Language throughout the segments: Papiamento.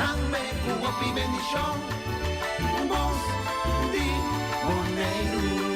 Tambe ku hopi bendishon. Bos di Boneiru.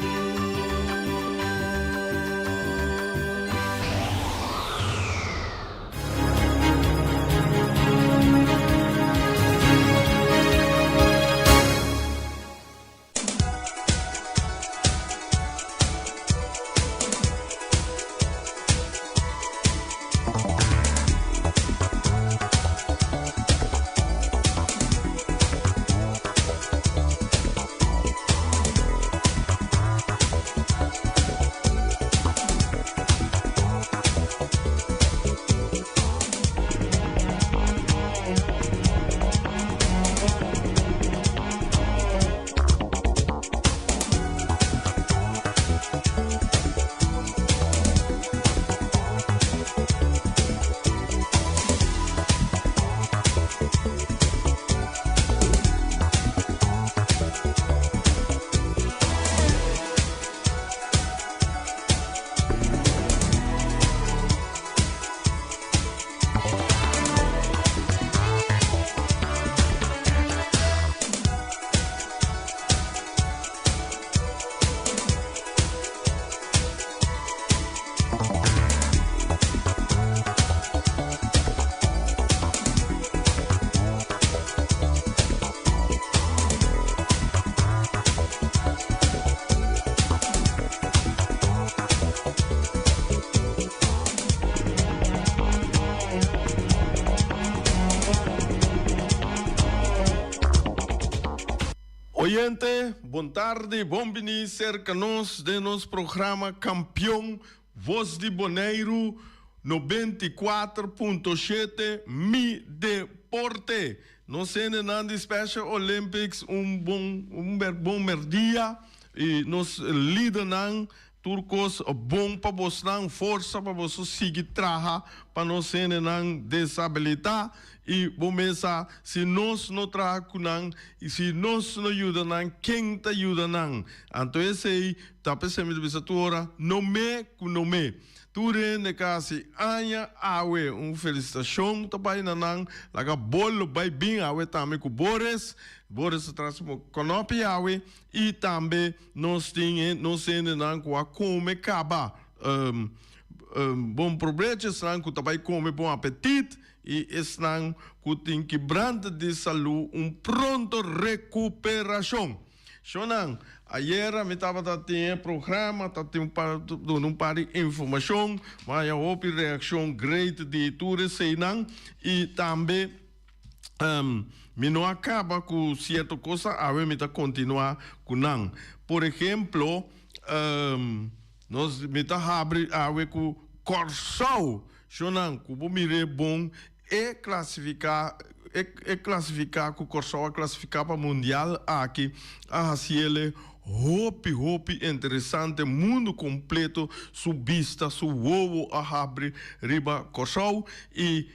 Oyente, bon tardi, bon bini serka nos den nos programa Kampion Voz di Boneiru 94.7 Mi Deporte. Nos hendenan di Special Olympics un bon un bon merdia y nos lidernan Tur kos bon pa bosnan, forsa pa boso sigui traha pa nos hendenan desabilitá i bo mes sa si nos no traha ku nan i si nos no yuda nan ken ta yuda nan? Anto esei ta p'esei mi ta bisa tur ora no me ku no me. Tur hende kasi aña awe un felisitashon ta bai na nan laga bolo bai bin awe tambe ku Boris, Boris ta traha su konopi awe I tambe nos tin e nos hendenan ku a kome kaba. Bon probecho esnan ku ta bai kome bon apetit i esnan ku tin kibrante di salú un pronto rekuperashon. Shonnan, ayera mi tabata tin e programa ta tin un par duna un par di informashon, mi a haña hopi reakshon great di tur eseinan i tambe. Mi no a kaba ku sierto kosa, awe mi ta kontinuá ku nan. Por ehemplo, nos mi ta habri awe ku Kòrsou. Shonnan, ku bo mir'é bon, e klasifiká e e klasifiká ku Kòrsou a klasifiká pa mundial aki a hasiele hopi hopi interesante. Mundu kompleto su bista, su wowo a habri riba Kòrsou i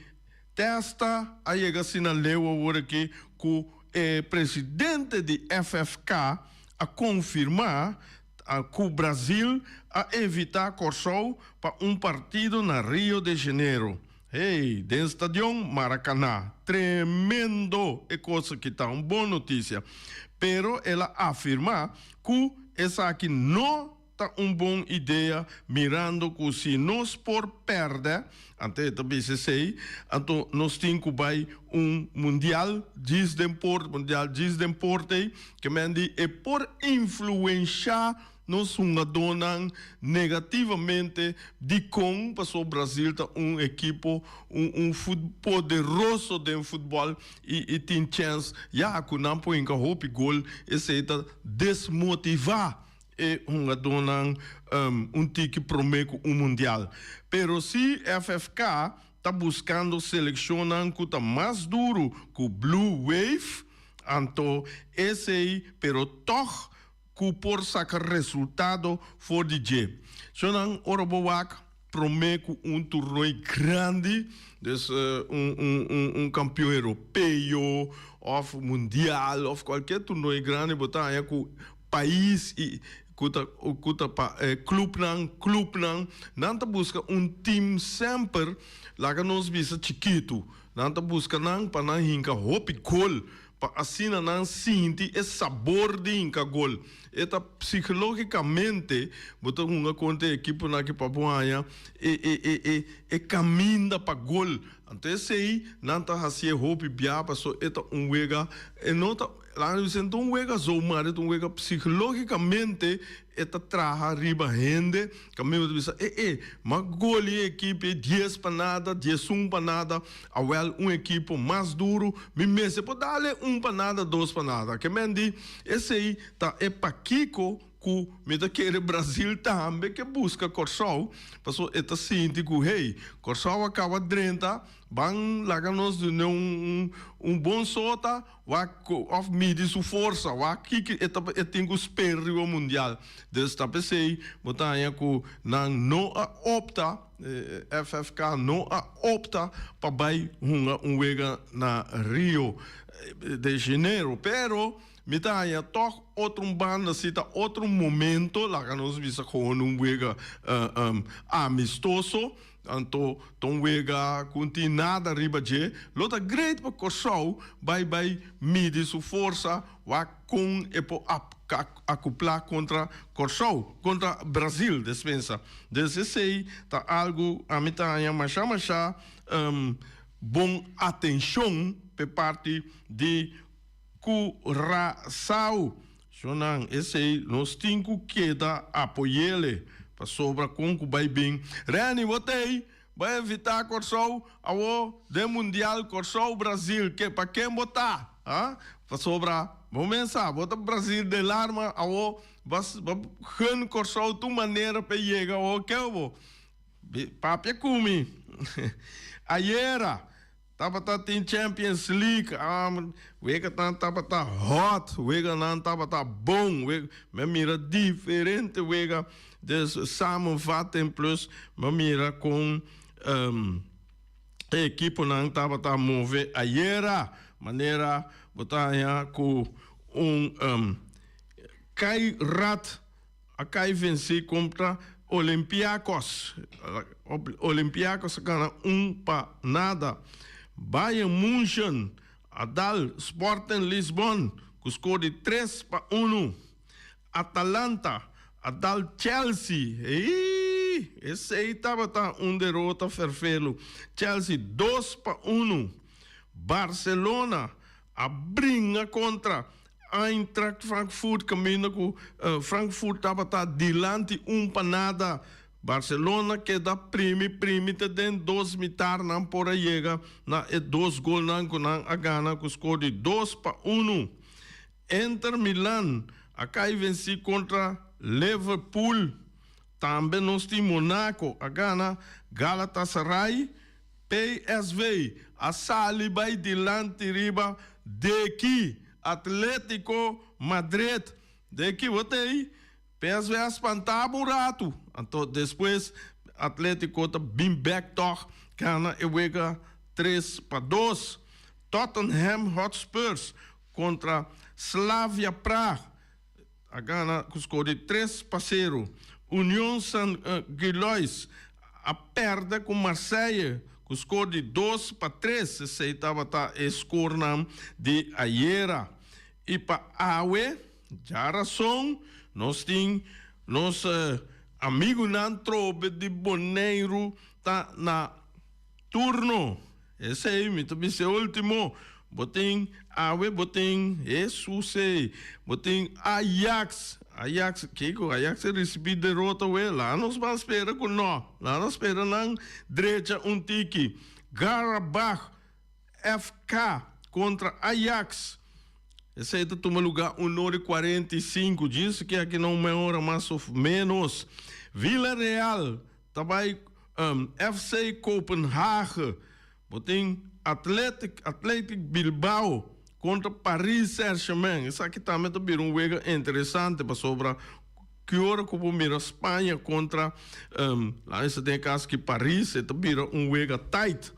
Testa a yega asina leu awor aki ku e presidente di FFK a konfirmá ku Brazil a invitá Kòrsou pa un partido na Rio de Janeiro. Hey, den stadion Maracaná. Tremendo e kos aki ta, un bon notisia. Pero el a afirmá ku esaki no Ta un bon idea mirando cu si nos por perde, ante e ta bisa esey, anto nos tin cu bay un mundial djis den port, mundial djis den port ey, ke men di e por influencia nos hungadónan negativamente. Dicon? Pasobra Brazil ta un ekipo, un un fut poderoso den futbol y y tin chens ya cu nan por hinca hopi gol, esey ta desmotiva e hungadónan un tiki promé ku un mundial. Pero si FFK ta buskando selekshonnan ku ta mas duru ku Blue Wave, anto esei pero tòg ku por saka resultado for di dje. Shonnan ora bo wak promé ku un turnoi grandi, dus un un un kampion europeo òf mundial òf kualkier turnoi grandi bo ta haña ku Pais i ku ta ku ta pa e klupnan klupnan nan ta buska un tim semper laga nos bisa chikitu. Nan ta buska nan pa nan hinka hopi gol, pa asina nan sinti e sabor di hinka gol. E ta psikologikamente bo ta hunga kontra e ekiponan aki pa bo haña e e e e e kaminda pa gol. Anto esei nan ta hasié hopi bia paso e ta un wega e no ta laga nos bisa e no ta un wega zomaar e ta un wega psikologikamente e ta traha riba hende kaminda bo ta bisa e e m'a goli e ekipo e dies pa nada diesun pa nada awel un ekipo mas duru mi mester por dale un pa nada dos pa nada ke men di esei ta e pakiko Ku mi ta kere Brazil tambe ke buska Kòrsou, pasobra e ta sinti ku hey, Kòrsou a kaba drenta, ban laga nos dun'é un un bon sota, wak òf midi su forsa, wak kiko e ta e tin ku spera riba mundial. Dus ta p'esei bo ta haña ku nan no a opta, FFK no a opta pa bai hunga un wega na Rio de Janeiro, pero Mi ta haña tòg otro un banda si ta otro momento, laga nos bisa gewoon un wega amistoso, anto ta un wega ku no tin nada riba dje, lo ta great pa Kòrsou bai bai midi su forsa wak kon e por akuplá kontra Kòrsou, kontra Brazil despensa. Dus esei ta algu ami ta haña masha masha bon atenshon p'e parti di Curaçao. Shonnan, esei nos tin ku keda apoyele, pasobra kon ku bai bin. Renny, bo t'ei? Bo a invitá Kòrsou awo den Mundial Kòrsou-Brazil, ke pa ken bo ta? Ha? Pasobra bo mes sa, bo ta Brazil den larma awo, bo bo gun Kòrsou tur manera p'e yega awo, ke bo? Papia ku mi. Ayera. Tabata tin Champions League, weganan tabata hot, weganan tabata bon, mi a mira diferente wega, dus samenvatting plus mi a mira kon e ekiponan tabata move ayera, manera bo ta haña ku un Kairat A kai vencí contra Olympiacos. Olympiacos a gana un pa nada. Bayern Munchen a dal Sporting Lisbon cu score di 3-1. Atalanta a dal Chelsea. Eii, esey tabata un derota ferfelu. Chelsea 2-1. Barcelona a bringa contra Eintracht Frankfurt kaminda ku Frankfurt tabata dilanti un pa nada. Barcelona keda primi primi te den dos mitar nan por a yega na e dos golnan ku nan a gana ku skor di 2-1. Inter Milan a kai vensi kontra Liverpool. Tambe nos tin Monaco a gana Galatasaray. PSV a sali bai dilanti riba Deki Atletico Madrid. Deki bo t'ei, PSV a spanta bo un ratu, anto despues Atletico ta bin bek tog gana e wega 3-2. Tottenham Hotspurs kontra Slavia Praag A gana ku skor di 3-0. Union Saint-Gilloise a pèrdè ku Marseille ku skor di 2-3. Esei tabata e skornan di ayera. I pa awe, djarason, nos tin nos amigunan trobe di Boneiru ta na turno. Esei mi ta bisa e ultimo. Bo tin awe, bo tin Hesus ei, bo tin Ajax. Ajax, kiko? Ajax a ricibi derota we? Laga nos ban spera cu no. Laga nos spera nan drecha un tiki. Qarabag FK contra Ajax. Esei ta tuma luga un ora i 45. Djis ki aki na un mei ora mas of menos. Villarreal Ta bai FC Kopenhagen. Bo tin Athletic Athletic Bilbao kontra Paris Saint-Germain. Esaki tambe ta bira un wega interesante pasobra ki ora ku bo mira Spaña kontra laat mester den e kaso aki Paris e ta bira un wega tight.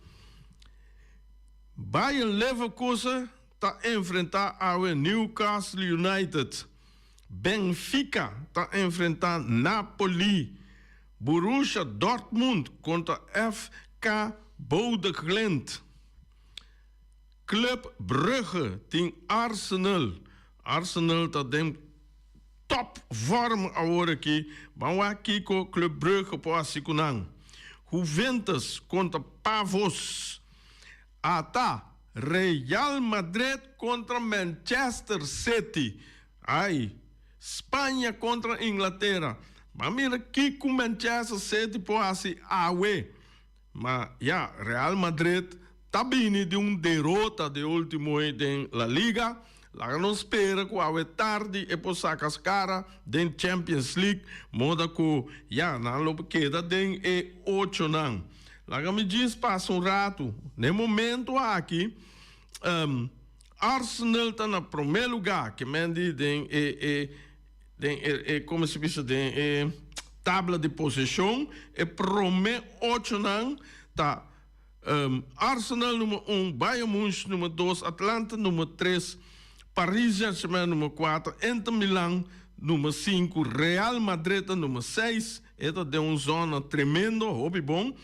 Bayern Leverkusen ta enfrenta awe Newcastle United. Benfica ta enfrenta Napoli. Borussia Dortmund kontra FK Bodø-Glimt. Club Brugge tin Arsenal. Arsenal ta den top vorm awor aki. Ban wak kiko Club Brugge por hasi ku nan. Juventus kontra Pafos. Ata Real Madrid kontra Manchester City. Ai, Spaña kontra Inglatera. Ban mira kiko Manchester City por hasi awe. Ma ya, Real Madrid ta bini di un derota di ultimo den La Liga. Laga nos spera ku awe tardi e por saka skara den Champions League, moda ku ya nan lo keda den e ochonan. Laga mi djis pasa un ratu. Na e momento aki, Arsenal ta na promé lugá, ke men di den e e den e e komo si bisa den e tabla di posishon. E promé ochonan ta Arsenal numero un, Bayern Munch numero dos, Atlanta numero tres, Paris Saint-Germain numero kuater, Inter Milan numero sinku, Real Madrid ta numero seis, e ta den un zona tremendo, hopi bon.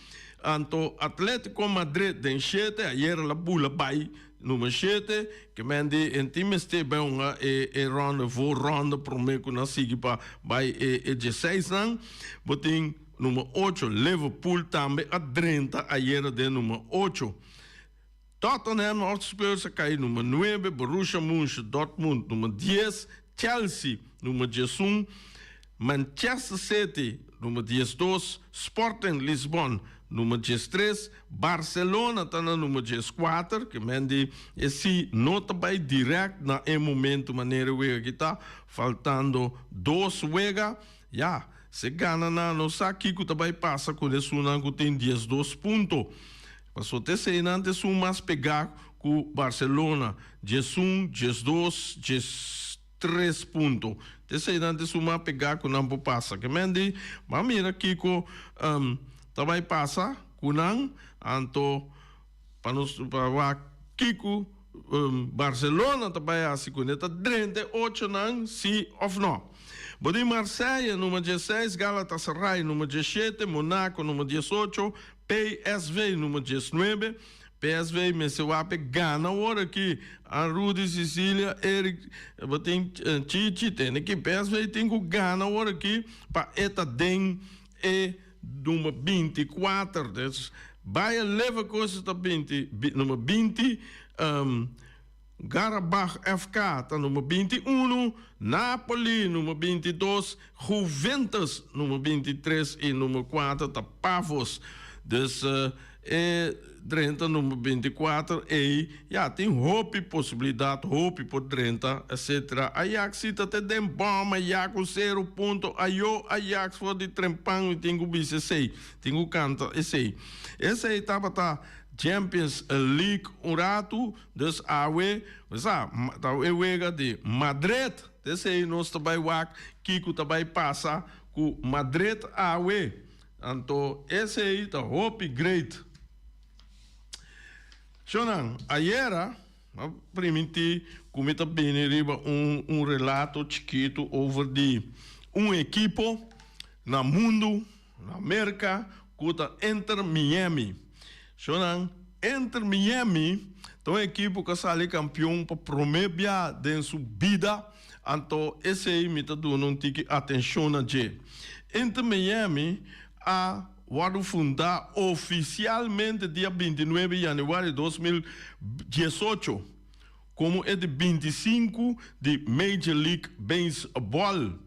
Anto Atletico Madrid den shete, ayer el a bula bai numero shete, ke men di en tin mester bai hunga e e ronde voorronde prome ku nan sigui pa bai e e dieseisnan. Bo tin Number ocho, Liverpool tambe a drenta ayera den number ocho. Tottenham Hotspurs a kai number nuebe, Borussia Mönchen Dortmund number dies, Chelsea number diesun, Manchester City number diesdos, Sporting Lisbon number diestres, Barcelona ta na number dieskuater, ke men di e si no ta bai direct na e momento manera e wega aki ta, faltando dos wega. Ya, si gana nan no sa kiko ta bai pasa ku esunnan ku tin 12 punto. Pasobra te eseinan ta esun mas pegá ku Barcelona, 11, 12, 13 punto. Te eseinan ta esun mas pegá ku nan por pasa. Ke men di, ban mira kiko ta bai pasa ku nan, anto pa nos pa wak kiko Barcelona ta bai hasi kuné, ta drenta e ochonan si òf nò. Bo di Marseille numero dieseis, Galatasaray numero diesshete, Monaco numero diesocho, PSV numero diesnuebe. PSV mester wak p'e gana awor aki. A Rudy Cicilia, Eric, bo tin Chichi, tene ki PSV tin ku gana awor aki pa e ta den e numero 24. Dus Bayer Leverkusen ta binti, numero 20. Qarabag FK ta number 21, Napoli number 22, Juventus number 23 i number kuater ta Pafos. Dus e drenta number 24 ei ya tin hopi posibilidat, hopi por drenta etcetera. Ajax si ta te den bòm, Ajax ku sero punto, ayo Ajax for di trempan mi tin ku bisa esei, tin ku kanta esei. Esei tabata Champions League un ratu. Dus awe, bo sa, ta e wega di Madrid. T'esei nos ta bai wak kiko ta bai pasa ku Madrid awe. Anto esei ta hopi great. Shonnan, ayera a primintí ku mi ta bini riba un un relato chikitu over di un ekipo na mundu. Na Merka ku ta Inter Miami. Shownan, Inter Miami ta un ekipo ku a sali kampion pa promé bia den su bida, anto esei mi ta duna un tiki atenshon na dje. Inter Miami a wòrdu fundá ofisialmente dia 29 yanüari 2018 komo e di 25 di Major League Baseball.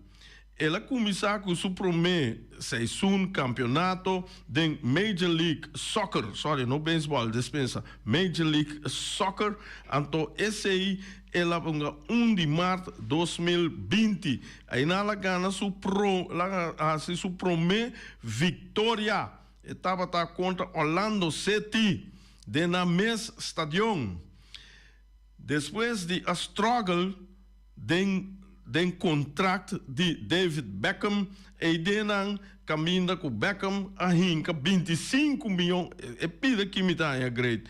El a kuminsá ku su promé seisun kampionato den Major League Soccer, sorry, no baseball, despensa, Major League Soccer, anto esei el a hunga un di mart 2020. Einan el a gana su pro, el a hasi su promé viktoria. E tabata kontra Orlando City den nan mes stadion. Despues di a struggle den den kontrakt di David Beckham, e ideanan kaminda ku Beckham a hinka 25 mion, e pida ki mi ta haña great,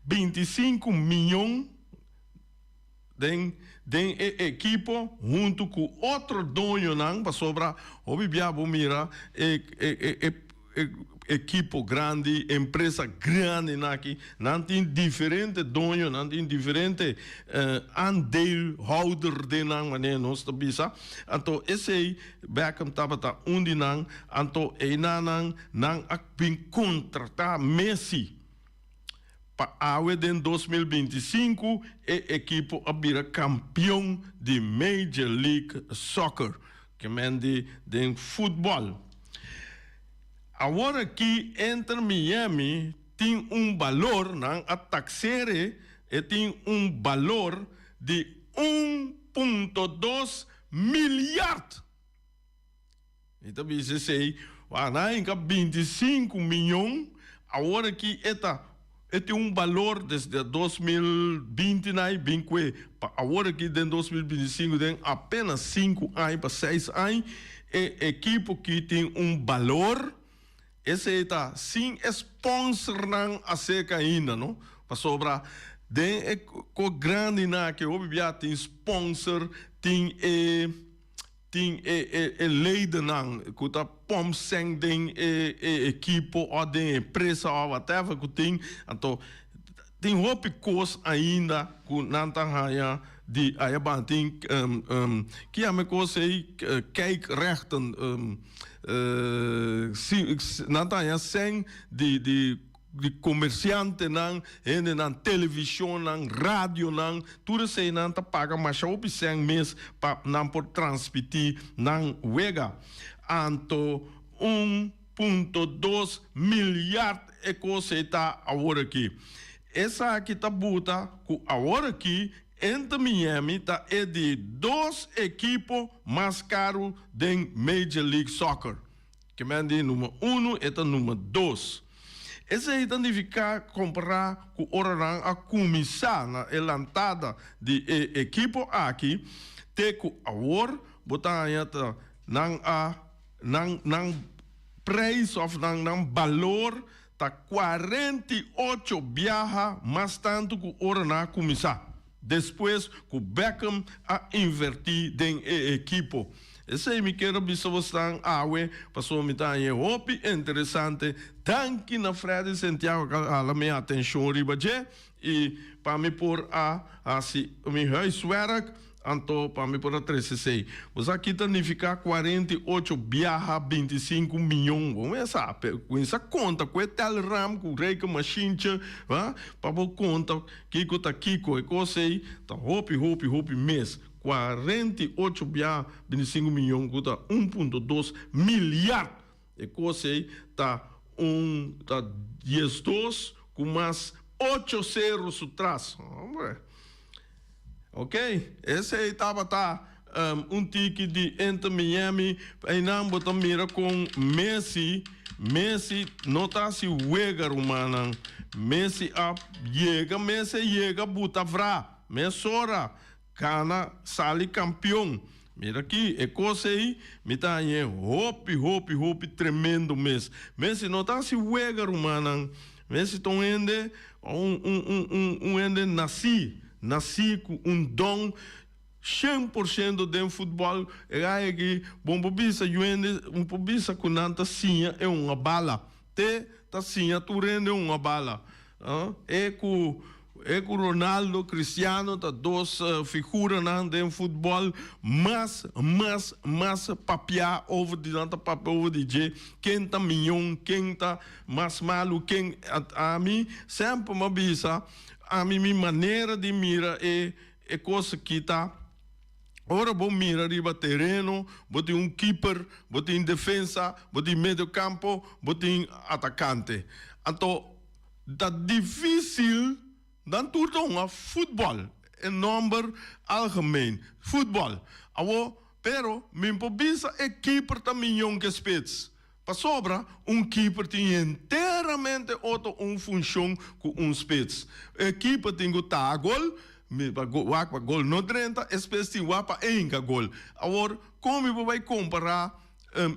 25 mion den den e ekipo huntu ku otro doñonan, pasobra hopi bia bo mira e e e. ekipo grandi, empresa grandinan aki, nan tin diferente doño, nan tin diferente aandeelhouder den nan manera nos ta bisa. Anto esei Beckham tabata un di nan, anto einanan nan a bin contrata Messi. Pa awe den 2025 e ekipo a bira kampion di Major League Soccer, ke men di den futbòl. Awor aki Inter Miami tin un balor, nan a taksere, e tin un balor di 1.2 milyard. Mi ta bisa esei, wak nan a hinka 25 miyon, awor aki e ta e tin un balor desde 2020 na i bin kue pa awor aki den 2025, den apenas 5 aña pa 6 aña e ekipo ki tin un balor. Esei ta sin sponsornan aserka ainda, no? Pasobra den e ko grandinan aki hopi bia tin sponsor, tin e ledennan ku ta pòmp sèn den e ekipo òf den empresa òf whatever ku tin. Anto tin hopi kos ainda ku nan ta haña di aya ban tin ki yama e kos ei, kijkrechten, si nan ta haña sèn di komersiantenan, hendenan, televishonnan, radionan, tur eseinan ta paga masha hopi sèn mes pa nan por transmití nan wega. Anto 1.2 milyard e kos ei ta awor aki. Esaki ta buta ku awor aki Inter Miami ta e di dos ekipo mas karu den Major League Soccer. Ke men di number 1, e ta number 2. Esei ta nifiká kompará ku ora nan a kuminsá na e lantada di e ekipo aki, te ku awor bo ta haña ta nan a nan prijs òf nan balor ta 48 biaha mas tantu ku ora nan a kuminsá, despues ku Beckham a invertí den e ekipo. Esei mi ker bisa bosnan awe, pasobra mi ta haña hopi interesante. Danki na Freddy Santiago ku a hala mi atenshon riba dje i pa mi por a hasi mi huiswerk, anto pa mi por a trese esei. Bo sa ki ta nifiká 48 biaha 25 miyon? Bo mester sa, kuminsá konta ku e telram, ku rekenmashientje, pa bo konta kiko ta kiko. E kos ei ta hopi, hopi, hopi mes. 48 biaha 25 miyon ku ta 1.2 milyard. E kos ei ta 12 ku mas 8 sero su tras. Hombre. Ok, esei tabata un tiki di Inter Miami. Einan bo ta mira kon Messi no ta hasi wega, rumannan. Messi a yega, Messi a yega buta vra. Mesora gana, sali kampion. Mira aki, e kos ei mi ta haña hopi, hopi, hopi tremendo mes. Messi no ta hasi wega, rumannan. Messi ta un hende, un hende nasí ku un don 100% den futbòl. E gai aki, bo por bisa yu hende, bo por bisa ku nan ta siña e un bala. Te ta siña tur hende un bala. E ku Ronaldo, Cristiano ta dos figuranan den futbòl mas, mas, mas papiá over di nan ta papia over di dje. Ken ta mihó, ken ta mas malu, ken ami semper mi a bisa, ami mi manera di mira e kos aki ta: ora bo mira riba tereno, bo tin un keeper, bo tin defensa, bo tin mediokampo, bo tin atakante. Anto ta difísil, nan tur ta hunga futbòl, e nòmber algemeen, futbòl. Awor, pero mi por bisa e keeper ta mihó ku e spits. Pasobra un keeper tin enteramente otro un funshon ku un spits. E keeper tin ku taha gol, pa wak pa gol no drenta, e spits tin wak pa hinka gol. Awor, kon mi por bai kompará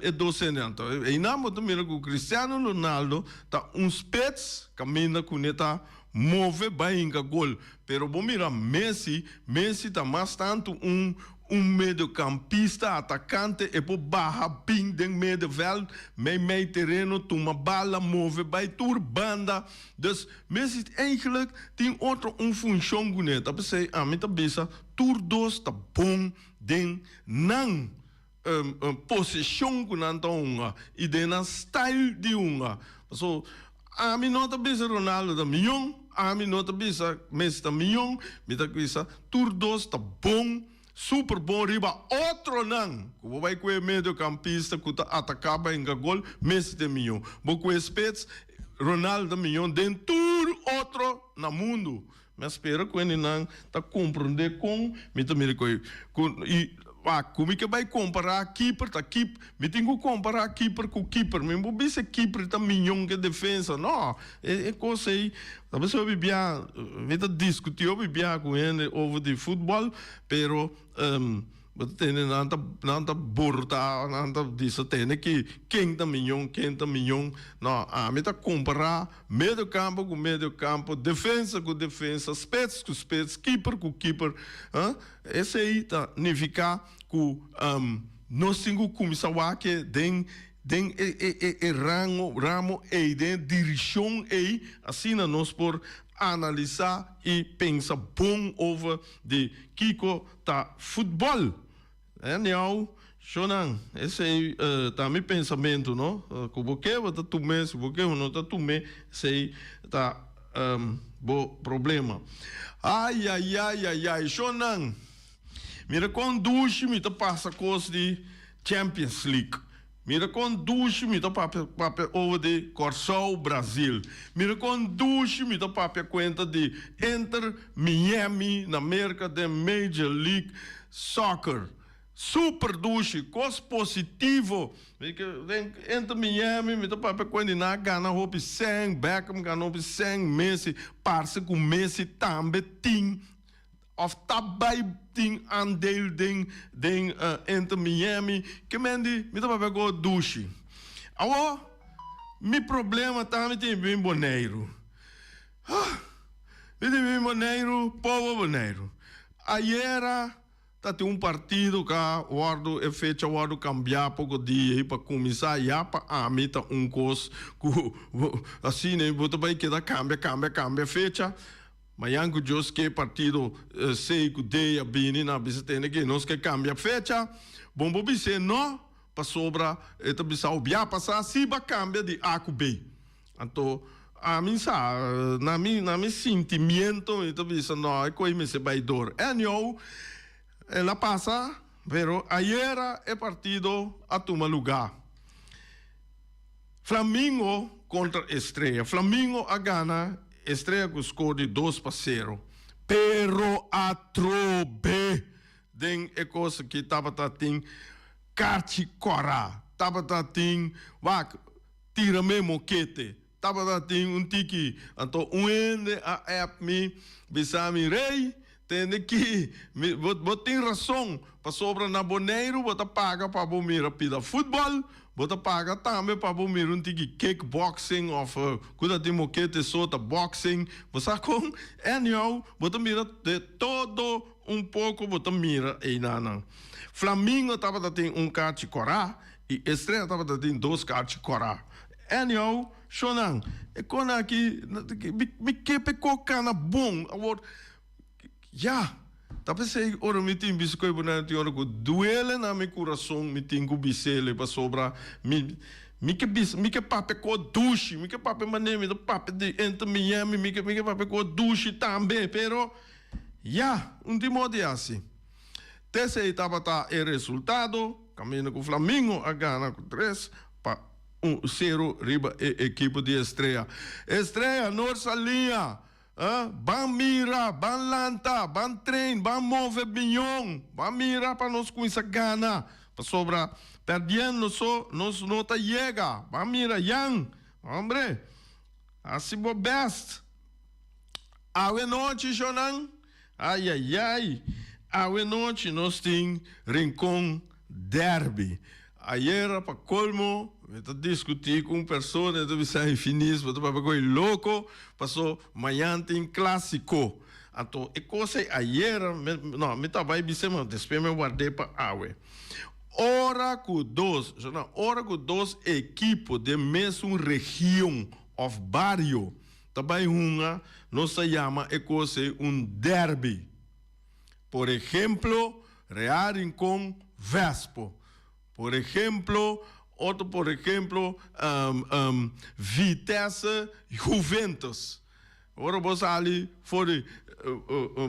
e dos hendenan? Anto, einan bo ta mira ku Cristiano Ronaldo ta un spits kaminda ku ne ta move bai hinka gol. Pero bo mira Messi, Messi ta mas tantu un. Un mediocampista atacante e por baha bin den middenveld, mei mei tereno, tuma bala, move bai tur banda. Dus Messi eigenlijk tin otro un funcion cune. Ta p'esey ami ta bisa tur dos ta bon den nan posicion cu nan ta hunga y den nan style di hunga. Paso ami no ta bisa Ronaldo ta miyon, ami no ta bisa Messi ta miyon, mi ta bisa tur dos ta bon, super bon riba otronan. Cu bo bay cu e mediocampista cu ta ataca pa hinca gol, Messi ta e miyon. Bo cu e spits, Ronaldo ta miyon den tur otro na mundo. Mi a spera ku hendenan ta komprondé kon mi ta mira ku ku i wak ku mi ke bai kompará kiper ta kip mi tin ku kompará kiper ku kiper mi bo bisa kiper ta miñon ke defensa no e e kos ei ta bisa hopi bia mi ta diskutí hopi bia ku hende over di futbòl pero. Bo ta tende nan ta nan ta borta nan ta bisa tende ki ken ta miñon ken ta miñon no ami ta compara medio campo cu medio campo defensa cu defensa spits cu spits keeper cu keeper ha esey ta nifica cu nos tin cu cuminsa wak den den e e e e rango ramo ey den e diricion ey asina nos por analisa y pensa bon over di kico Ta futbol! Anyhow, shonan, esey ta mi pensamentu, no? Ku bo ke bo ta tum'é, si bo ke bo no ta tum'é, esey ta bo problema. Ayayayayay, shonan, mira kon dushi mi ta pasa kos di Champions League. Mira kon dushi mi ta papia papia over di Kòrsou, Brazil. Mira kon dushi mi ta papia kuenta di Inter Miami na Merka den Major League Soccer. Super dushi, kos positivo. Mi ke den Inter Miami mi ta papia kuenta di nan a gana hopi sèn, Beckham gana hopi sèn, Messi parse ku Messi tambe tin. Of ta bai tin aandeel den den Inter Miami ke men di mi ta papia ku dushi. Awor mi problema ta mi tin bin Boneiru. Ah mi tin bin Boneiru pobo Boneiru. Ayera ta tin un partido ka wordo e fecha wordo kambia poko dia ei pa kuminsa ya pa ami ta un kos ku asina bo ta bai keda kambia kambia kambia fecha. Mañan ku Dios ke partido C ku D a bini nan a bisa tende ke nos ke kambia fecha, bon bo bis'é no, pasobra e ta bisa obia pasá si bo a kambia di A ku B. Anto ami sa, na mi na mi sintimiento mi ta bisa no e koe mester bai dor. Anyhow, el a pasa, pero ayera e partido a tuma lugá. Flamingo kontra Estrella. Flamingo a gana Estrella ku skor di 2-0. Pero atrobe den e kos aki tabata tin karchi kòrá, tabata tin wak tira me mokete, tabata tin un tiki. Anto un hende a app mi bisa mi, Rey, tende ki mi bo bo tin rason pasobra na Boneiru bo ta paga pa bo mira pida futbòl, Bo ta paga tambe pa bo mira un tiki kickboxing of ku ta tin mokete so ta boxing. Bo sa kon? Anyhow, bo ta mira de todo un poko bo ta mira einanan. Flamingo tabata tin un kachi kòrá i Estrella tabata tin dos kachi kòrá. Anyhow, shownan, e kona aki mi ke p'e kok kana bon. Awor. Ya! Ta p'esei ora mi tin bisa ku e bo tin ora ku duele na mi kurason mi tin ku bis'el pasobra mi mi ke bisa mi ke papia ku dushi mi ke papia manera mi ta papia di Inter Miami mi ke mi ke papia ku dushi tambe pero ya un tin modo di hasi. T'esei tabata e resultado kaminda ku Flamingo a gana ku 3-0 riba e ekipo di Estrella. Estrella Noord Saliña! Ban mira, ban lanta, ban train, ban move miñon, ban mira pa nos cuminsa gana, pasobra perdiendo so nos no ta yega, ban mira Jan, hombre, haci bo best. Awe nochi shonan, ayayay, awe nochi nos tin Rincon Derby. Ayera pa colmo mi ta discuti cu un persona e ta bisa infinis bo ta papia cu e loco paso mañan tin clasico. Anto e kos ei ayera, no, mi ta bai bis'é, ma despues mi a ward'é pa awe. Ora ku dos, no, ora ku dos ekipo den mesun region òf bario ta bai hunga, nos ta yama e kos ei un derby. Por ehemplo, Real Rincon, Vespo. Por ehemplo, otro por ehemplo, Vitesse, Juventus. Ora bo sali for di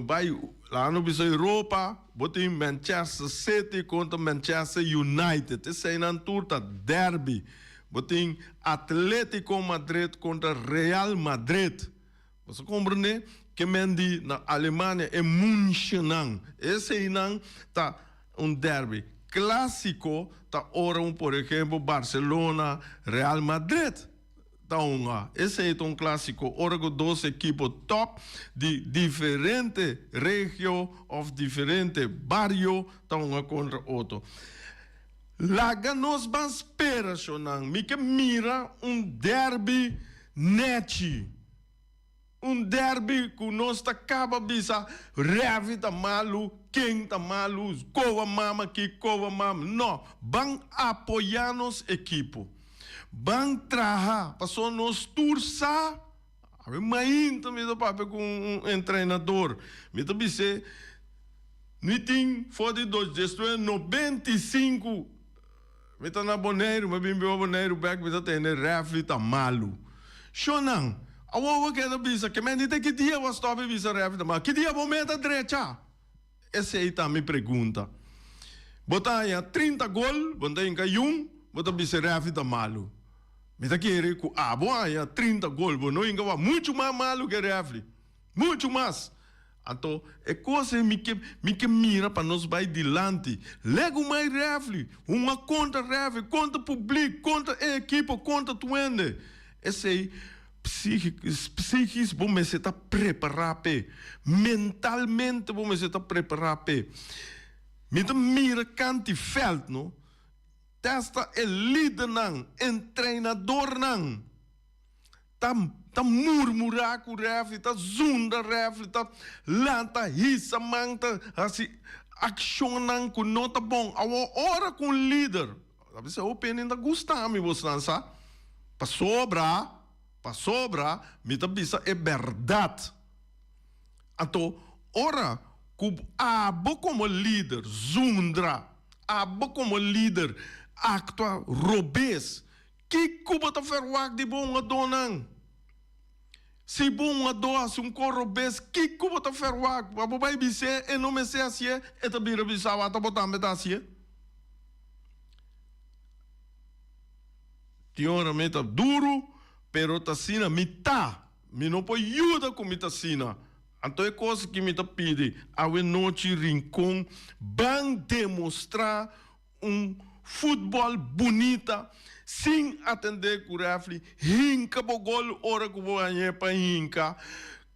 bai laga no bisa Europa, bo tin Manchester City kontra Manchester United. Eseinan tur ta derby. Bo tin Atletico Madrid kontra Real Madrid. Bo sa komprendé? Ke men di na Alemania e Münchennan. Eseinan ta un derby. Klásiko ta ora un por ehempel Barcelona, Real Madrid. Ta hunga. Esei ta un clásico ora cu dos ekipo top di diferente regio of diferente bario ta hunga contra otro. Laga nos ban spera shonan. Mi ke mira un derby nechi. Un derby cu nos ta caba bisa Revi ta malu, ken ta malu, kowa mama ki, kowa mama. No, ban apoya nos ekipo. Ban traha, pasobra nos tur sa, awe mainta mi ta papia cu un entrenador, mi ta bis'é, mi tin for di dos diesnuebe 95, Mi ta na Boneiru, mi a bin biba Boneiru bek, mi ta tende refri ta malu. Shonnan, awor bo keda bisa ke men di te ki dia bo a stop di bisa refri ta malu? Ki dia bo meta drecha? Esei ta mi pregunta. Bo ta haña 30 gol, bo no ta hinka yun, bo ta bisa refri ta malu. Mi ta kere ku abo haña 30 gol, bo no hinka wak muchu mas malu ke refri. Muchu mas. Anto e kos ei mi ke mi ke mira pa nos bai dilanti. Legu mai refli, hunga kontra refli, kontra publik, kontra e ekipo, kontra tur hende. Esei psikis bo mester ta prepará p'e. Mentalmente bo mester ta prepará p'e. Mi ta mira kanti vèlt no, testa e lidernan, entrenadornan. Ta ta murmurá ku rèfri, ta zunda rèfri, ta lanta hisa man, ta hasi akshonnan ku no ta bon. Awor ora ku un lider, a bisa hopi hende ta gusta mi bosnan sa, pasobra, pasobra mi ta bisa e bèrdat. Anto ora ku abo komo lider zundra, abo komo lider aktua robes, Kiko bo ta verwagt di bo hungadónan? Si bo hungadó hasi un kos robes, kiko bo ta verwagt? Pa bo bai bis'é e no mester hasié, e ta bira bisa bo ata bo tambe ta hasié. Tin ora mi ta duru, pero ta asina mi ta. Mi no por yuda ku mi ta asina. Anto e kos ki mi ta pidi awe nochi Rincon, ban demostrá Un futbol bunita sin atende ku refli, hinka bo gol ora ku bo hañ'é pa hinka,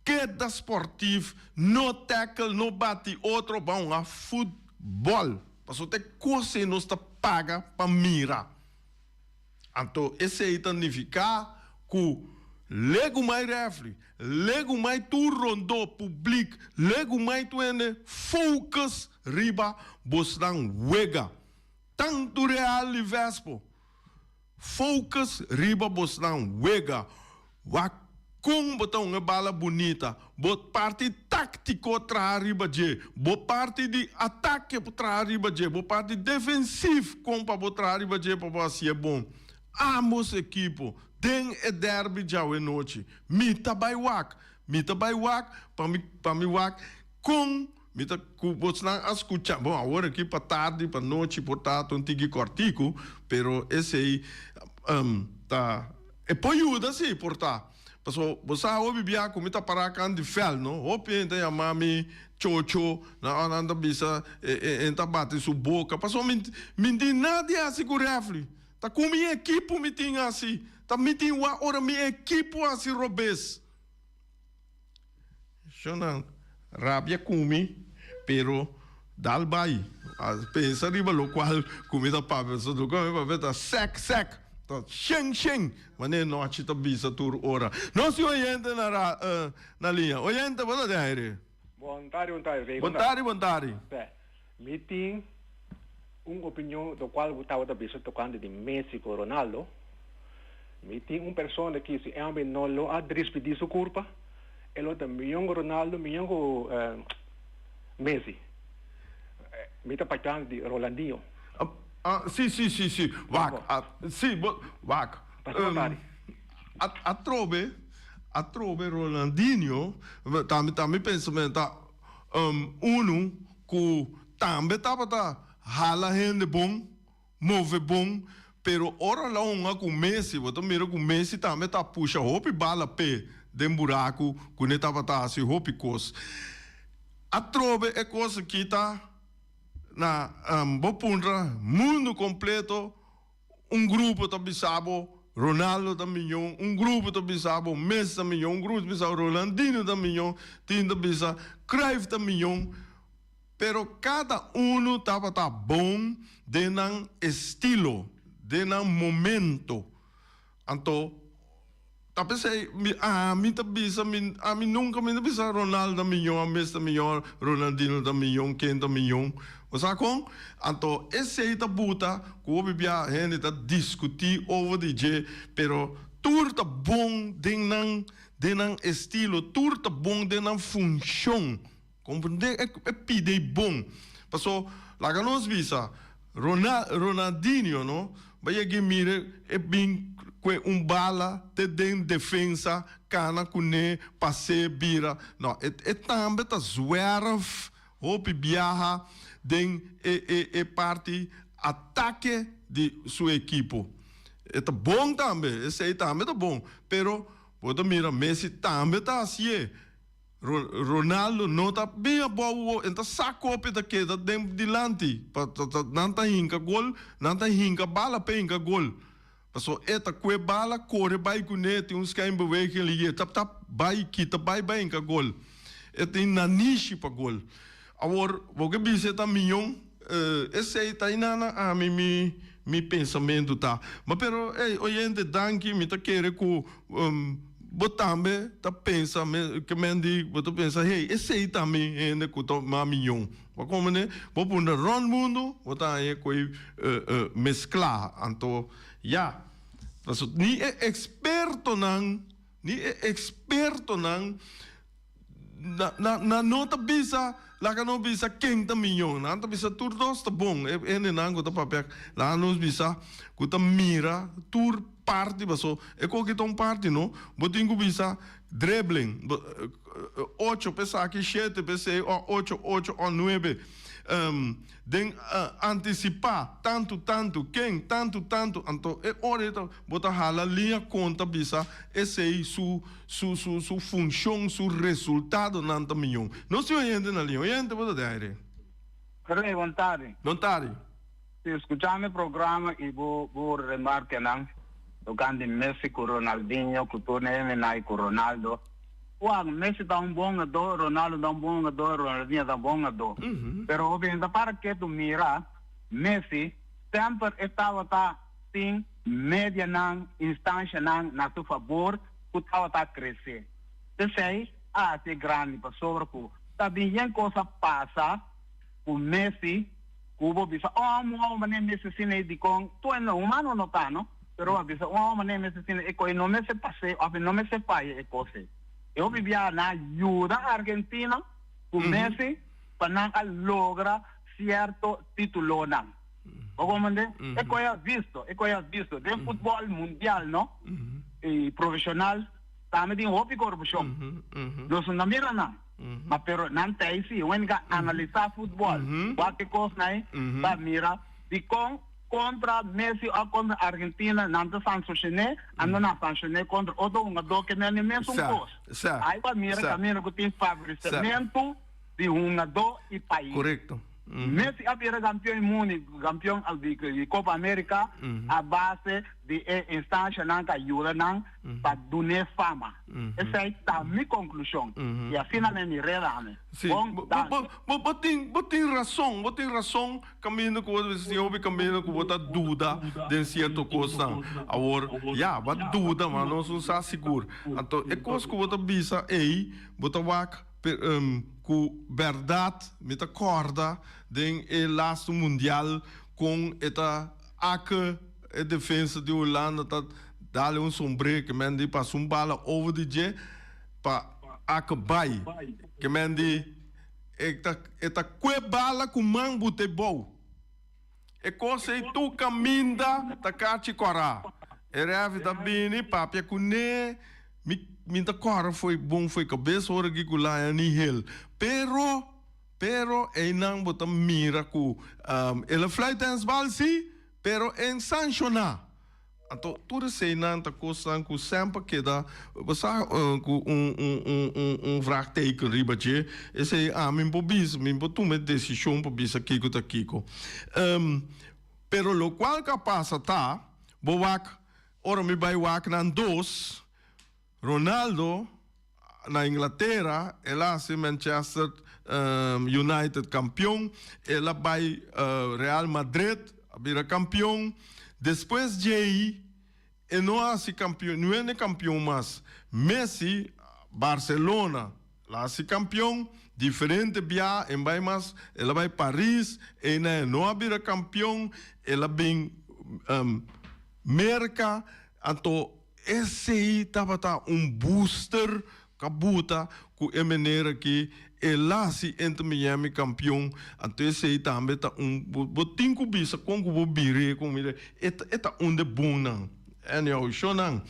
keda sportief, no tackle, no bati otro, ban hunga futbol. Pasobra ta e kos ei nos ta paga pa mira. Anto esei ta nifiká ku legumai refri, legumai tur rondó publik, legumai tur hende focus riba bosnan wega. Tantu Real i Vespo, focus riba bosnan wega. Wak kon bo ta un e bala bunita, bo parti táktiko traha riba dje, bo parti di atake por traha riba dje, bo parti defensief kon pa bo traha riba dje pa bo hasié bon. Ambos ekipo den e derby djawe nochi. Mi ta bai wak, mi ta bai wak pa mi pa mi wak kon mi ta ku bosnan a skucha. Bon, awor aki pa tardi, pa nochi por ta un tiki kòrtiku, pero esei ta E por yuda si, por ta. Paso bo sa hopi bia ku mi ta pará kan di vèlt no. Hopi hende ta yama mi chocho, nan nan ta bisa e ta bati su boka. Paso mi mi tin nada di hasi ku rèfri. Ta ku mi ekipo mi tin hasi. Ta mi tin wak ora mi ekipo hasi robes. Shonnan rabia ku mi, pero dal bai. A pensa riba lokual ku mi ta papia. So lokual mi papia ta sèk sèk, ta shen shen, manera nochi ta bisa tur ora. Nos tin oyente na liña. Oyente, bo ta den aire. Bon tardi, bon tardi, Rey. Bon tardi, bon tardi. Be, mi tin un opinion locual bo tabata bisa tocante di Messi cu Ronaldo. Mi tin un persona ki si e hombre no lo a drispidi su curpa, e lo ta miyon cu Ronaldo, miyon cu Messi. Mi ta papiando di Rolandinho. Ah, si, si, si, si. Wak, si, bo, wak. Pasa bon tardi. Atrobe, atrobe Rolandinho, ta mi, ta mi pensamentu ta unu ku tambe tabata hala hende bon, move bon, pero ora lo hunga ku Messi, bo ta mira ku Messi tambe ta pusha hopi bala p'e den buraku ku ne tabata hasi hopi kos. Atrobe e kos aki ta na bo puntra mundu kompleto. Un grupo ta bisa bo Ronaldo ta miñon, un grupo ta bisa bo Messi ta miñon, un grupo ta bisa bo Rolandinho ta miñon, tin ta bisa Cruyff ta miñon. Pero kada unu tabata bon den nan estilo, den nan momento. Anto ta p'esei mi ami ta bisa mi ami nunka mi ta bisa Ronaldo ta miñó a Messi ta miñó Ronaldinho ta miñó ken ta miñó bo sa kon? Anto esei ta buta ku hopi bia hende ta diskutí over di dje pero tur ta bon den nan den nan estilo tur ta bon den nan funshon. Comprende e pide y bon. Paso laga nos bisa Ronaldinho no ba yega y mira e bin cue un bala te den defensa cana cune pase bira no e tambe ta zwerf hopi biaha den e e e parti atake di su ekipo e ta bon tambe esey tambe ta bon pero bo ta mira Messi tambe ta hacié. Ronaldo no ta bin abou wo en ta sa kopi ta keda den dilanti pa nan ta hinka gol nan ta hinka bala pa hinka gol paso e ta kue bala kore bai kune tin un schijnbeweging liye tap tap bai kita bai bai hinka gol e tin nanishi pa gol awor bo ke bisa e ta miyon esey ta inana ami mi mi pensamentu ta ma pero ey oyente danki mi ta kere ku Bo tambe ta pensa ke men di bo ta pensa hey esei ta mi hende ku ta mas miyon. Bo komprende? Bo punda rònt mundu bo ta haña koe mesklá. Anto ya, paso ni e ekspertonan, ni e ekspertonan Nan no ta bisa, laga nos bisa ken ta miñon. Nan ta bisa tur dos ta bon. E hendenan ku ta papia, laga nos bisa ku ta mira tur parti paso e koki ta un parti no. Bo tin ku bisa dribbling, ocho pa esaki, shete pa esei, o ocho, ocho o nuebe. Den antisipá tantu tantu, ken tantu tantu, anto e ora ei ta bo ta hala liña konta bisa esei su su su su funshon, su resultadonan ta miñon. Nos tin oyente na liña. Oyente bo ta den aire. Rey, bon tardi. Bon tardi. Si skuchando e programa i bo bo remarkenan tokante Messi ku Ronaldinho ku tur hende ku Ronaldo. Wak, Messi ta un bon hungadó, Ronaldo ta un bon hungadó, Ronaldinho ta un bon hungadó. Pero hopi hende ta para ketu mira Messi semper e tabata tin medianan, instancianan na su fabor cu tabata crece. P'esey a haci'e grandi pasobra cu ta bin yen cos a pasa cu Messi cu bo bisa, oh, un homber manera Messi asina e dicon, tu e no, humano no ta no. Pero a bisa un hòmber manera mester asina e kos e no mester pas'é òf e no mester faya e kos ei. E hopi biaha nan a yuda Argentina ku Messi pa nan a logra sierto titulonan. Bo komprendé? E kos a visto, e kos a visto. Den futbòl mundial no, i profeshonal tambe tin hopi korupshon. Nos no mira nan, ma pero nan ta ei si. Wen ka analisá futbòl, wak e kosnan ei, ta mira dikon. Kontra Messi o kontra Argentina nan ta sanshoshon'é, ando nan sanshoné kontra otro hungadó ke no e mesun kos. Ai pa mira kaminda ku tin favoresementu di hungadó i pais. Messi a bira kampion di mundo i kampion di Kopa Amerika a base di e instanshanan ku a yuda nan pa dun'é fama. Esei ta mi konklushon i asina mi a mir'é tambe. Sí, bo, bo tin, bo tin rason, bo tin rason kaminda ku bo ta bisa, tin hopi kaminda ku bo ta duda den sierto kosnan. Awor, ya, bo a duda, ma nos no sa sigur. Anto, e kos ku bo ta bisa ei, bo ta wak. Ku bèrdat mi ta kòrda den e lastu mundial kon e ta ake e defensa di Hulanda ta dale un sombré ke men di pasa un bala over di dje pa ake bai ke men di e ta e ta kue bala ku man bute bou. E kos ei tur kaminda ta kachi kòrá. E rèfi ta bini papia kuné, mi mi ta kòrda fo'i bon fo'i kabes ora ki ku laña ni hel. Pero, pero einan bo ta mira ku el a fluit hensbal sí, pero en sanshoná. Anto tur eseinan ta kosnan ku semper keda bo sa ku un un un un un vraagteken riba dje. Esei ami por bisa, mi por tuma e desishon pa bisa kiko ta kiko. Pero lokual ku a pasa ta, bo wak ora mi bai wak nan dos, Ronaldo na Inglatera el a hasi Manchester United kampion, el a bai Real Madrid a bira kampion, despues djei e no a hasi kampion, no hende kampion mas. Messi, Barcelona, el a hasi kampion diferente bia, en bai mas, el a bai Paris, einan e no a bira kampion, el a bin Merka, anto Esei tabata un booster ku a buta ku e manera ki el a hasi Inter Miami kampion. Anto esei tambe ta un bo tin ku bisa kon ku bo bira kon mira e ta un de bonnan. Anyhow shownan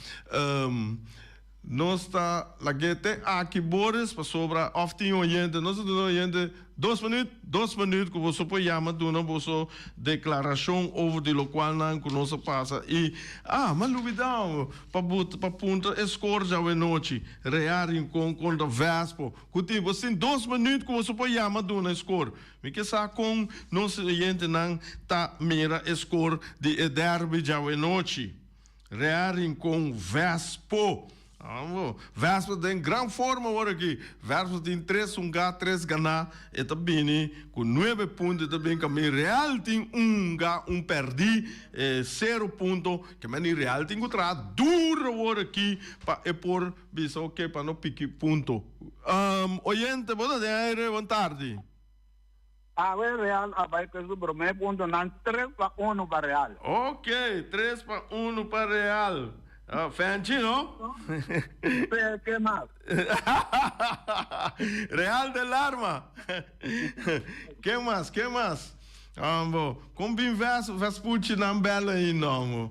nos ta lag'é te aki Boris pasobra òf tin oyente nos ta duna oyente dos minuut dos minuut ku boso por yama duna boso deklarashon over di lokualnan ku nos a pasa i ah m'a lubida pa but pa puntra e skor djawe nochi Real Rincon kontra Vespo ku tin boso tin dos minuut ku boso por yama duna e skor mi ke sa kon nos oyentenan ta mira e skor di e derby djawe nochi. Real Rincon Vespo. Vespo den gran forma awor aki. Vespo tin tres hunga, tres gana. E ta bini ku nuebe punto, e ta bin kamin. Real tin un hunga, un perdi, sero punto. Ke meni Real tin ku traha duro awor aki pa e por bisa oke pa no piki punto. Oyente, bo ta den aire, bon tardi. Awe Real a bai ku su promé puntonan tres pa unu pa Real. Ok, tres pa unu pa Real. Fenchi no? Pe ke mas? Real del arma. Ken mas? Ken mas? Ambo, kon bin ves Vespucci nan bel ainda ambo.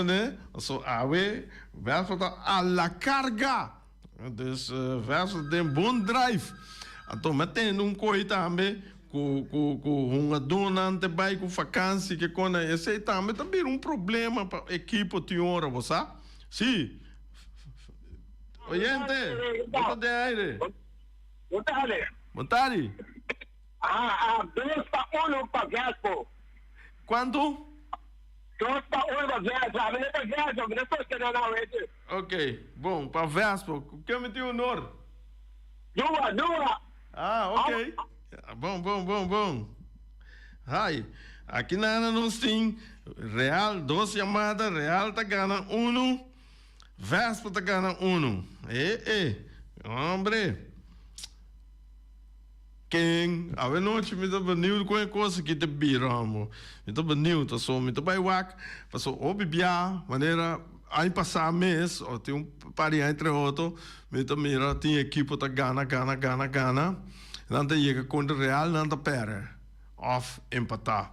Ne? So awe Vespa ta a la carga. Dus Vespa den bon drive. Anto mi a tende un koi tambe ku ku ku hungadónan te bai ku fakansi ke kona esei tambe ta bira un problema pa ekipo tin ora bo sa. Si. Oyente, bo ta den aire. Bon tardi. Bon tardi. Ah, ah, dos pa uno pa Vespo. Kuantu? Dos pa uno pa Vespo. Ami no ta Vespo, mi no sostené nan wete. Ok, bon, pa Vespo. Ku ken mi tin honor? Dua, dua. Ah, ok. Bon, bon, bon, bon. Hai, aki nana nos tin Real dos yamada, Real ta gana uno, Vespo ta gana uno. E, e, hombre. Ken, awe nochi mi ta benieuwd kon e kos aki ta bira amo. Mi ta benieuwd paso mi ta bai wak paso hopi bia manera aña pasa mes o tin un par di aña tres otro mi ta mira tin ekipo ta gana gana gana gana nan ta yega kontra Real nan ta perde of empata.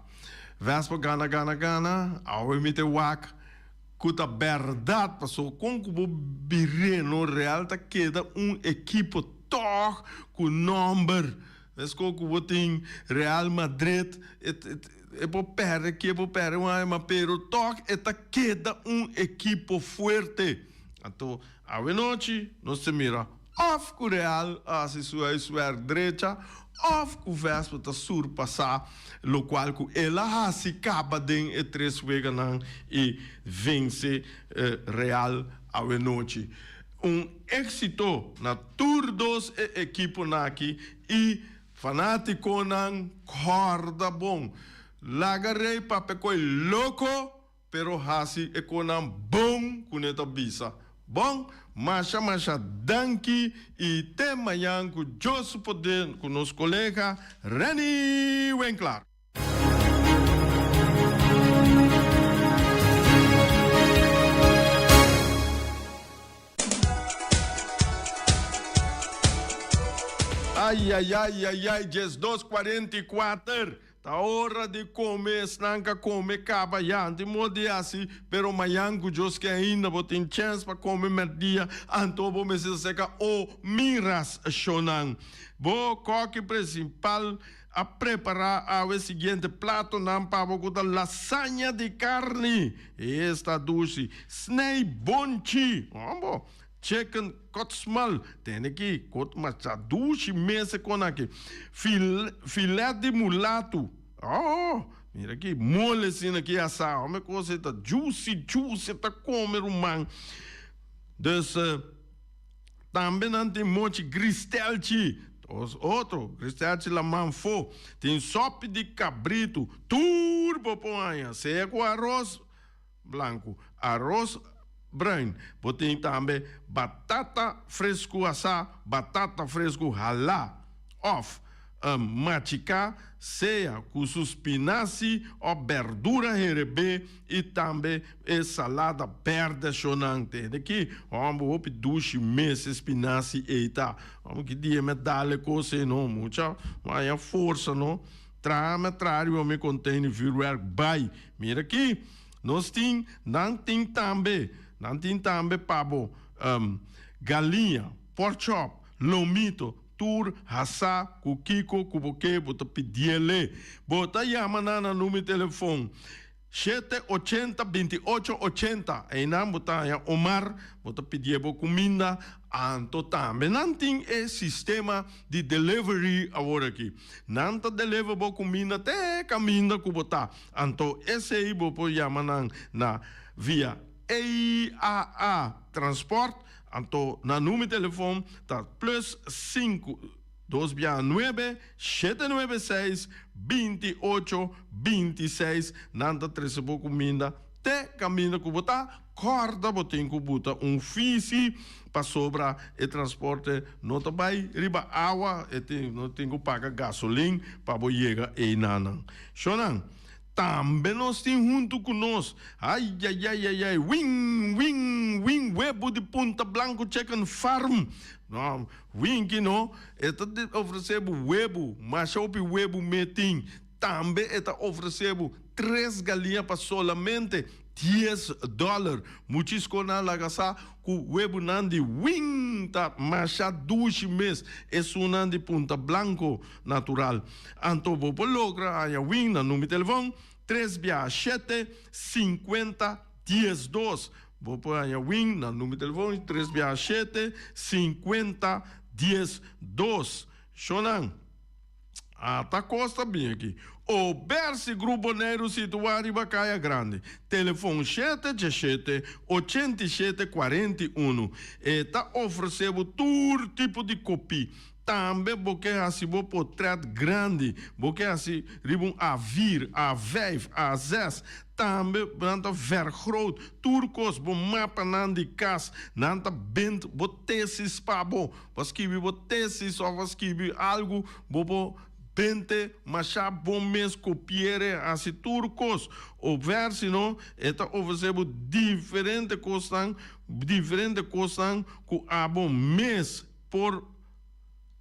Vespa gana gana gana awe mi ta wak ku ta bèrdat paso kon ku bo bir'é no Real ta keda un ekipo tòg ku nòmber meskos ku bo tin Real Madrid e por pèrdè aki e por pèrdè un aña ma pero tòg e ta keda un ekipo fuerte anto awenochi nos ta mira òf ku Real a hasi su huiswerk drecha òf ku Vespa ta surpasá lokual ku el a hasi kaba den e tres weganan i vense Real awenochi. Un éksito na tur dos e ekiponan aki i fanátikonan kòrda bon. Laga Rey papia koe loko pero hasi e konan bon ku ne ta bisa. Bon, masha masha danki y te mañan cu Dios su poder cu nos colega Renny Winklaar. Ay ay ay ay ay 12 44 Ta ora di come esnan ka come caba ya anti mo di haci pero mayan cu Dios ke ainda bo tin chance pa come merdia anto bo mester seca o miras shonan bo koki principal a prepara awe siguiente platonan pa bo cu ta lasaña di carni esta dushi snij bonchi hombo Chicken kotsmal, tene ki kot masha dushi mes e kon aki. Fil, filet di mulatu, oh, mira ki mole asina ki asá, home kos ei ta juicy, juicy, ta kome ruman. Dus, tambe nan tin mochi gristelchi, os otro, gristelchi laman fo. Tin sopi di kabritu, tur bo por haña, sea ku aros, Blanku, aros bruin. Bo tin tambe batata fresku asá, batata fresku halá òf machiká, sea ku su spinasi òf bèrdura herebé i tambe e salada bèrdè shonnan. Tende ki hòmber hopi dushi mes e spinasi ei ta. Hòmber ki dia mi a dal e kos ei no mucha haña forsa no. Traha mi a traha riba mi container vuurwerk bai. Mira aki, nos tin, nan tin tambe, nan tin tambe pa bo galiña, pork chop, lomito, tur hasá ku kiko ku bo ke bo ta pidiele. Bo ta yama nan na numero telefon. Shete ochenta binti ocho ochenta einan bo ta haña Omar bo ta pidié bo kuminda anto tambe nan tin e sistema di delivery awor aki nan ta deliver bo kuminda te kaminda ku bo ta anto esei bo por yama nan na via EAA transport anto nan numero telefon ta plus sinku Dos bia nuebe, shete nuebe seis, binti ocho, binti seis. Nan ta trese bo kuminda te kaminda ku bo ta. Kòrda bo tin ku buta un fisi pasobra e transporte no ta bai riba awa, e tin no tin ku paga gasolin pa bo yega einanan. Shonnan, tambe nos tin huntu ku nos, ayayayayay, win, win, win webu di Punta Blanco Chicken Farm. No, Winky no, e ta ofresé bo webu, masha hopi webu me tin. Tambe e ta ofresé bo tres galiña pa solamente dies dòler. Muchisco nan laga sa ku webunan di Win ta masha dushi mes, esunnan di Punta Blanco natural. Anto bo por logra haña Win na number telefòn tres bia shete, sinkuenta, diesdos. Bo por haña Win na number telefon tres biaha shete, sinkuenta, dies, dos. Shonnan, ata kos ta bin aki. Obersi Grupo Boneiru situá riba Kaya Grandi. Telefon shete djeshete, ochenta i shete, kuarenta i unu. E ta ofresé bo tur tipo di kopí. Tambe bo ke hasi bo potret grandi, bo ke hasi riba un A vier, A vijf, A zes, tambe nan ta vergroot tur kos, bo mapanan di kas, nan ta bint bo tesis pa bo, bo a skibi bo tesis of a skibi algu, bo por binte masha bo mes kopiere hasi tur kos. Over si no e ta ofrese bo diferente kosnan, diferente kosnan ku abo mes por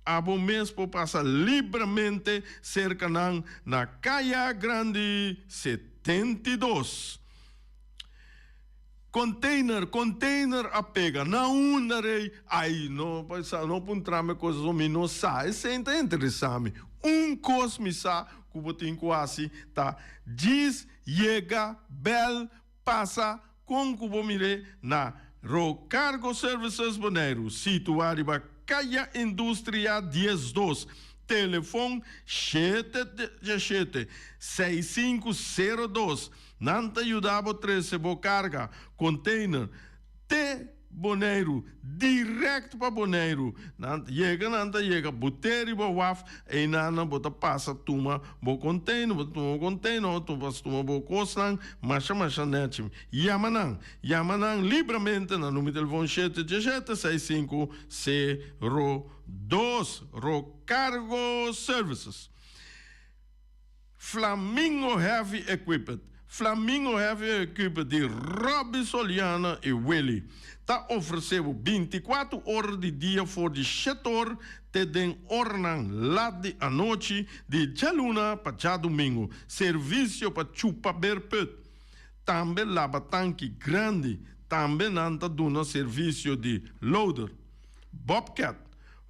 abo mes por pasa libramente serka nan na Kaya Grandi 72. Container, container a pega na unda rey? Ay no sa no puntra mi cosas mi no sa esey ta interesa mi. Un cos mi sa cu bo tin cu haci ta djis yega bel Pasa kon ku bo mir'é na Rocargo Services Boneiru, situá riba Kaya Industria 12, telefon shete diesshete, seis sinku sero dos. Nan ta yuda bo trese bo karga, container, te. Boneiru, direct pa Boneiru. Nan yega nan ta yega but'é riba waf, einan nan bo ta pasa tuma bo container, bo ta tuma bo container o pasa tuma bo kosnan masha masha nèchi. Yama nan, yama nan libramente na numero telefon shete diesshete seis sinku sero dos. Rocargo Services. Flamingo Heavy Equipment Flamingo Heavy Equipment di Robbie Soliana i Willy ta ofresé bo 24 ora di dia for di 7 or te den oranan lat di anochi di djaluna pa djadumingu. Servisio pa chupa beerput. Tambe laba tanki grandi. Tambe nan ta duna servisio di loader, bobcat,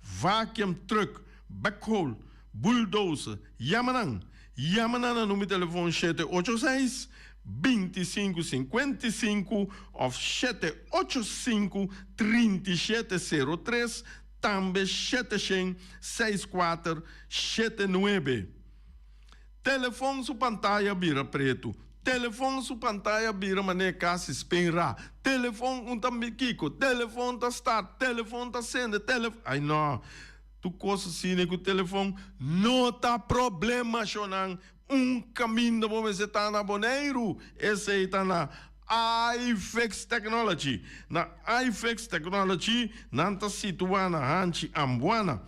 vacuum truck, backhoe, bulldozer. Yama nan. Yama nan na numero telefon 786 25 55 òf 785 3703, tambe 700 64 79. Telefon su pantaya bira pretu. Telefon su pantaya bira manera kasi spenra. Telefon un ta kiko. Telefon ta start. Telefon ta sende. Telefon. Ai no. Tur kos asina ku telefon no ta problema, shonnan. Un kaminda bo mester ta na Boneiru. Esei ta na iFix Technology. Na iFix Technology nan ta situá na Hanchi Ambuana.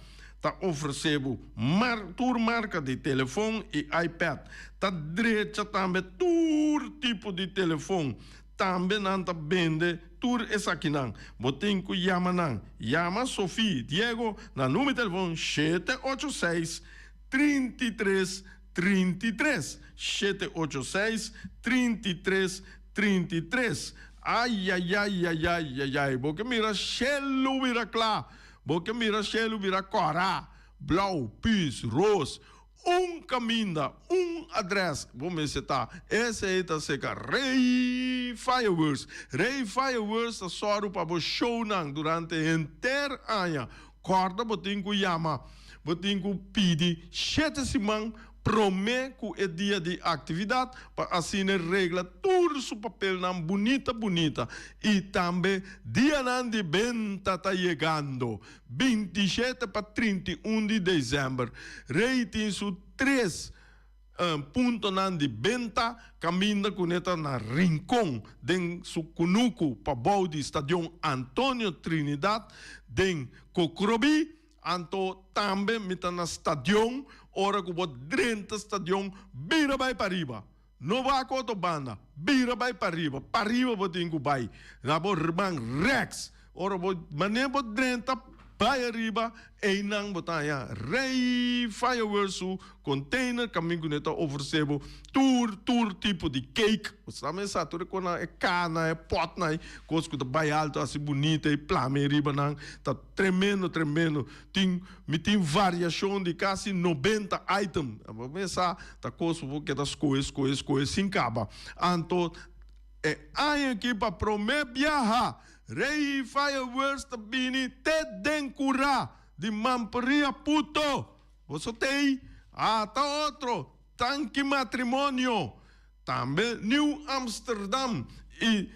Ta ofresé bo mar tur marka di telefon i iPad. Ta drecha tambe tur tipo di telefon. Tambe nan ta bende tur esakinan. Bo tin ku yama nan. Yama Sofie Diego na numero telefon 786 33 33. 786 33 33. Ayayayayayayay. Bo ke mira shelu bira kla. Bo ke mira shelu bira kòrá, blou, pis, ros. Un kaminda, un adrès bo mester ta. Esei ta seka Rey Fireworks. Rey Fireworks ta sòru pa bo shownan durante henter aña. Kòrda bo tin ku yama, bo tin ku pidi shete siman promé ku e dia di aktividat pa asina regla tur su papelnan bunita bunita. I tambe dianan di benta ta yegando, 27 pa 31 di desèmber. Rey tin su tres puntonan di benta kaminda ku ne ta na Rincon den su kunuku pabou di Stadion Antonio Trinidad den Kokrobí. Anto tambe mi ta na stadion, ora ku bo drenta stadion bira bai pariba. No wak otro banda, bira bai pariba, pariba bo tin ku bai. Na bo man rèks, ora bo manera bo drenta bai ariba, einan bo ta haña Rey Fireworks su container kaminda ku nan ta ofresé bo tur tur tipo di cake. Bo sa mesa tur e konan, e kana, e potnan, kos ku ta bai alto hasi bunita i plama ei riba nan ta tremendo tremendo. Tin mi tin variashon di kasi 90 item. Bo mesa ta kos ku bo keda skohe skohe skohe sin kaba. Anto e aña aki pa promé biaha Rey Fireworks ta bini te den kurá di Mamperia Puto. Boso t'ei? Ata otro tanki matrimonio. Tambe New Amsterdam i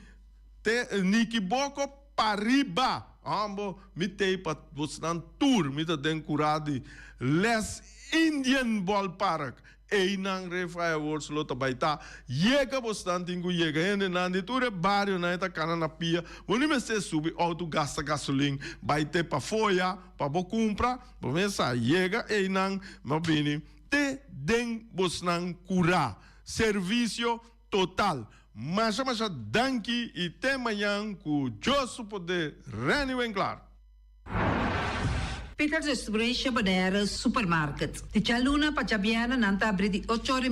te Nikiboko pariba. Ambo mi t'ei pa bosnan tur. Mi ta den kurá di Les Indian Ballpark. Einan Rey Fireworks lo ta bai ta. Yega bosnan tin ku yega. Hendenan di tur e barionan e ta kana na pia. Bo ni mester subi outo gasta gasolin bai te pa foya pa bo kumpra. Bo mester yega einan bo bini te den bosnan kurá. Servisio total. Masha masha danki i te mañan ku Dios su poder. Renny Winklaar. Peter Distribution Bonaire Supermarket. Di djaluna pa djabièrnè nan ta abri di ocho ora i.